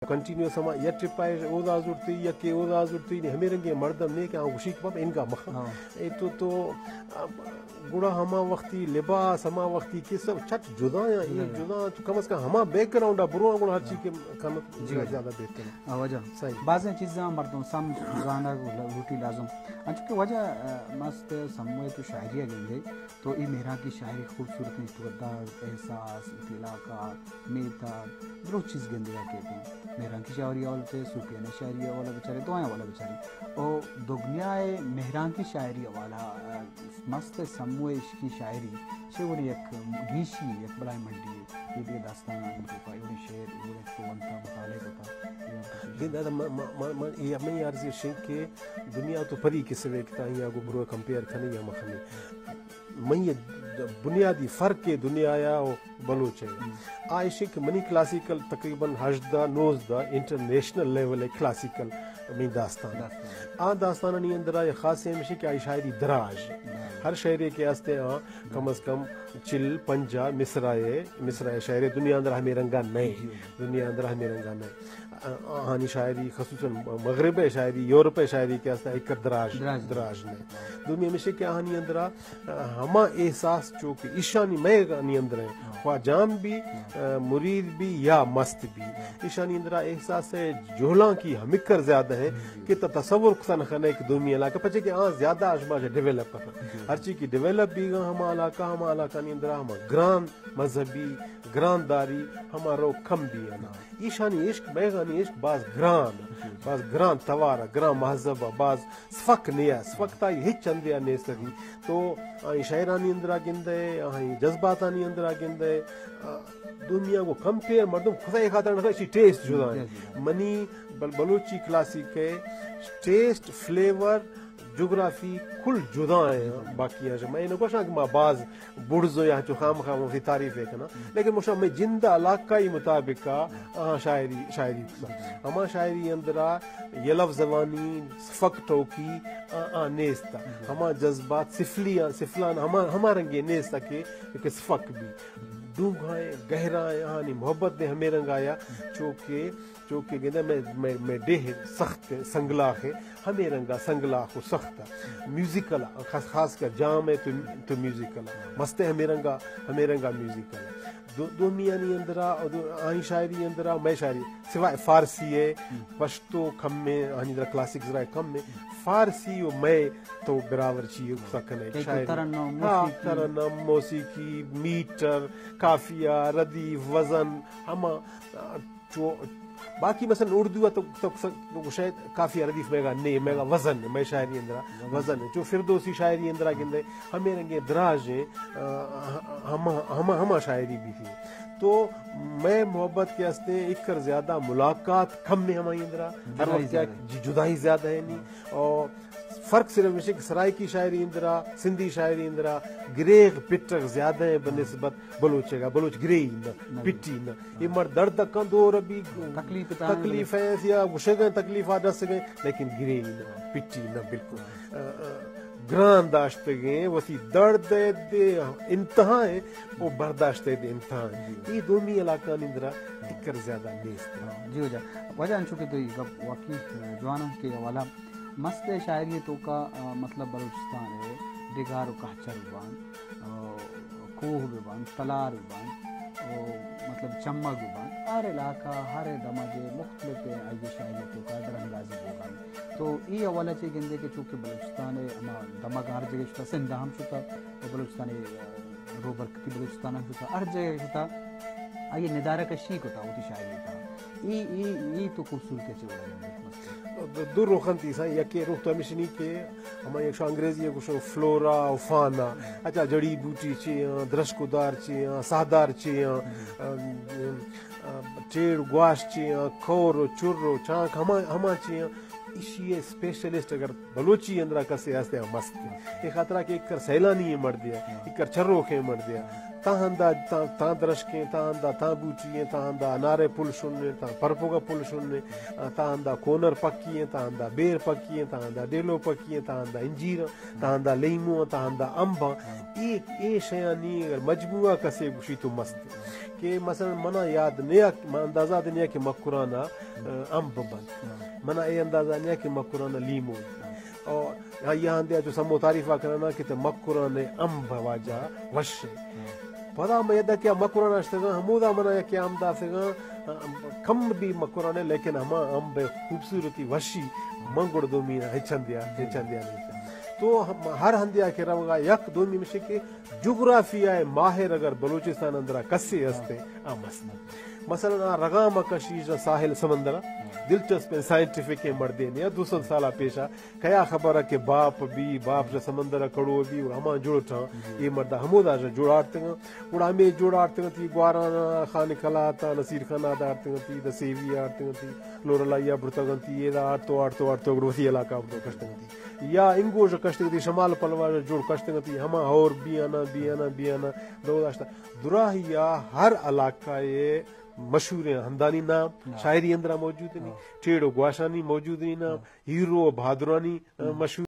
کنٹینیوس ہما یک ٹرپ ءَ اودا زرتی، یکے اودا زرتی، نی ہمے رنگیں مردم نے کہ آ گوشی کہ بابا انگا مخ۔ ہاں۔ اے تو، تو، آ، گڑا ہما وختی لباس، ہما وختی کہ سب چٹ جدا ہیں، یہ جدا ہیں۔ جدا ہیں، تو کم از کم ہما بیک گراؤنڈ ءَ برو گڑا ہر چی کہ کم جی، جی۔ زیادہ بہتر ہے۔ آ، واجہ۔ صحیح۔ بازیں چیزاں مردم سم زانگ لوٹی لازم۔ انچو کہ واجہ، آ، مست سموئے تو شاعری ءَ گندے۔ تو اے مہرانکی شاعری خوبصورت انت، تو درد، احساس، وتی علاقہ، میتگ، درو چیز گندگا کیت انت۔ مہرانکی شاعری حوالہ تے، صوفیانہ شاعری حوالہ بچارے، دوئیں حوالہ بچارے۔ او دگنیا ءِ مہرانکی شاعری حوالہ، آ، مست سمو عشقی شاعری، چے وڑی یک گیشی، یک بلائیں مڈی، یہ دیگہ داستان آنی تو کا، یہ وڑی شعر، یہ وڑی تو ونتا مطالعہ کو تا۔ گند ءَ من، من، من، من، یہ ہمیں عرض یہ شنگ کہ دنیا تو پری کسے ویکتا یا گو برو کمپیئر کھنے یا مخنے۔ من یہ بنیادی فرق ہے دنیا یا و بلوچ ہے۔ آ ایشی کہ منی کلاسیکل تقریباً ہژدہ، نوزدہ انٹرنیشنل لیول ہے کلاسیکل میں داستان۔ داستان۔ آ داستانانی اندرا یہ خاص ہے ہمیشہ کہ آئی شاعری دراج۔ دراج۔ ہر شاعری کے آستے آ کم از کم چل، پنجاہ مصرع ہے، مصرع ہے شاعری دنیا اندر ہمیں رنگا نہیں۔ جی۔ دنیا اندر ہمیں رنگا نہیں۔ آ-، آہانی شاعری، خصوصاً مغرب ءِ شاعری، یورپ ءِ شاعری کہ است، ایکر دراج، دراج۔ دراج نے۔ دومی ہمیشہ کہ آہانی اندرا، آ، ہما احساس چو کہ ایشانی مئے آنی اندر ہیں، ہاں۔ خواہ جام بھی، ہاں۔ آ، مرید بھی یا مست بھی۔ ہاں۔ ایشانی اندرا احساس ہے جہلاں کی ہمکر زیادہ ہیں جی۔ کہ تا تصور کتن خنے کہ دومی علاقہ، پچے کہ آن زیادہ آشماش ڈیولپ کتن۔ جی۔ ہرچی کہ ڈیولپ بھی گا ہما علاقہ، ہما علاقہ نی اندرا ہما گران مذہبی گرانداری ہما رو کم بی انا۔ ایشانی عشق، مئیگانی عشق باز گران، باز گران توار، گران مہذب، باز سفک نیا، سفک تائی ہچ اندیا نیست دی۔ تو آئی شاعرانی اندرا گندے، آئی جذباتانی اندرا گندے، آ، دنیا کو کمپیئر مردم خدای خاطر نہ، اسی ٹیسٹ جدا ہے۔ منی بل-، بلوچی کلاسیک ہے، ٹیسٹ، فلیور، جغرافی کل جدا ہیں باقی ہیں۔ میں نہ گوشاں کہ ما باز بڑزو یا چو خام خام وتی تعریف ہے کنا، لیکن مشا میں جند علاقائی مطابق آ، آ شاعری، شاعری کنا۔ ہما شاعری اندرا یہ لفظ زبانی، سفک ٹوکی، آ، آ نیستا۔ ہما جذبات سفلی، سفلان ہما، ہما رنگے نیستا کہ، کہ سفک بھی۔ ڈونگھائیں، گہرائیں، آنی محبت دے ہمیں رنگ آیا، چو کہ چو کہ گندے میں، میں، میں ڈیہ سخت سنگلاخ ہے، ہمیں رنگا سنگلاخ و سخت ہے۔ میوزیکل، خاص، خاص کر جام ہے تو، تو میوزیکل ہے۔ مست ہے ہمیں رنگا، ہمیں رنگا میوزیکل ہے۔ دو، دومیانی اندرا، دو، آئی شاعری اندرا، میں شاعری، سوائے فارسی ہے، پشتو کم میں، آنی اندرا کلاسک ذرا کم میں، فارسی و میں تو برابر چیئے کتا کنے کہ تو شاعری۔ ترنم، ہاں، موسیقی۔ ترنم، موسیقی، میٹر، قافیہ، ردیف، وزن، ہما، چو، باقی مثلاً اردو تو، تو، تو گوشے قافیہ ردیف میگا نے، میگا وزن، میں شاعری اندرا وزن۔ وزن۔ چو فردوسی شاعری اندرا گندے، ہمیں رنگے دراج ہیں، آ، ہما، ہما، ہما شاعری بھی تھی۔ تو میں محبت کے ہستے ایک کر زیادہ ملاقات کم میں ہماری اندرا، ہر جدائی وقت کیا زیادہ ہے۔ جی، جدائی زیادہ ہے نہیں۔ اور فرق صرف ہمیش کہ سرائیکی شاعری اندرا، سندھی شاعری اندرا گریغ پٹغ زیادہ ہیں بنسبت بلوچ کا۔ بلوچ گریئی نہ، نہ۔ پٹی نہ۔ یہ مر درد کن دور بھی تکلیف تاں تکلیف ہیں یا گشگیں تکلیف آ دست گئے، لیکن گریئی نہ، پٹی نہ بالکل۔ آ، آ، گران داشتگیں، وتی درد دے انتہا ہیں، وہ برداشت دے انتہا ہیں۔ جی۔ یہ دومی علاقہ اندرا فکر زیادہ نیست۔ جی واجہ، واجہ انچو کہ تو یہ گپ واقعی جوان کے حوالہ مست شاعری توکا، آ، مطلب بلوچستان ہے، ڈگار و کہچر بان، آ، کوہ بہ بان، تلار بہ بان، آ، مطلب چمگ بہ بان، ہر علاقہ، ہر دمگ مختلف ہے، آئی شاعری توکا درانگازی بہ بان۔ تو ای حوالہ چے گندے کہ چونکہ بلوچستان ہے، ہما دمگ ہر جگہ شتا، سندھ ہم شتا، و بلوچستان ہے، آ، روبرکتی بلوچستان ہم شتا، ہر جگہ شتا، آئی ندارہ کشی کتا، وتی شاعری تا۔ ای، ای، ای تو خوبصورتی چے وڑا گندے؟ دو، دو روخ انت ایسا، یکے روخ تو ہمیشنی کہ ہما یک شو انگریزی گوشو فلورا و فانا۔ اچھا، جڑی بوٹی چے آں، درشک و دار چے آں، ساہدار چے آں، ام، ام، ٹیڑ گواش چے آں، کور و چر و چانک ہما، ہما چے آں۔ ایشی اسپیشلسٹ اگر بلوچی اندرا کسے ہستے ہم مست۔ اے خاطرا کہ ایک کر سیلانی مردے، ایک کر چروکے مردے۔ تاں ہندا تاں، تاں درشکیں، تاں ہندا تاں بوٹی ایں، تاں ہندا انارے پل شن ایں، تاں پرپگا پل شن ایں، آ، تاں ہندا کونر پکی ایں، تاں ہندا بیر پکی ایں، تاں ہندا ڈیلو پکی ایں، تاں ہندا انجیر ایں، تاں ہندا لیمو ایں، تاں ہندا امب ایں۔ اے، اے شیانی اگر مجموعہ کسے گوشی تو مست۔ کہ مثلاً منا یاد نیا، من اندازہ دنیا کہ مکرانا، آ، امب بند۔ منا اے اندازہ نیا کہ مکرانا لیمو۔ اور آئی ہندے چو سمو تعریفا کنانا کہ تے مکران امب واجہ وش ایں۔ پدا من یدا کہ مکران اشتگاں، ہمودا منا یکے امب داتگاں، کم بھی مکران ایں، لیکن ہما امب خوبصورتی وشی من گڑ دومی ہچندیا، ہچندیا نہیں۔ تو ہم، ہر ہندیا کہ روگا یک دومی مشے کہ جغرافیہ ماہر اگر بلوچستان اندرا کسے ہستے، آ مست۔ مثلاً آ رگام کشی ساحل سمندر، دلچسپ سائنٹیفک مردے نے، دو سد سالا پیشا کیا خبر کہ باپ بی، باپ جا سمندر کڑو بی، ہما جڑ ٹھاں، اے مردا ہمودا جا جڑ آرتگاں۔ گڑا ہمے جڑ آرتگاں تی گوارانا، خان کلاتا، نصیر خان آدا آرتگاں تی، دا سیوی آرتگاں تی، لورلائی آ برتگاں تی، اے دا آرتو، آرتو، آرتو، گڑا وتی علاقہ برتو کشتگاں تی۔ یا انگوش کشتگاں تی، شمال پلوا جڑ کشتگاں تی، ہما ہور بیانا، بیانا، بیانا، دو داشتا۔ دراہی آ ہر علاقہ اے مشہوریں ہندانی نام، شاعری اندرا موجود نہیں، ٹیڑ و گواشانی موجود نہیں نام، ہیرو و بہادرانی، آ، مشہور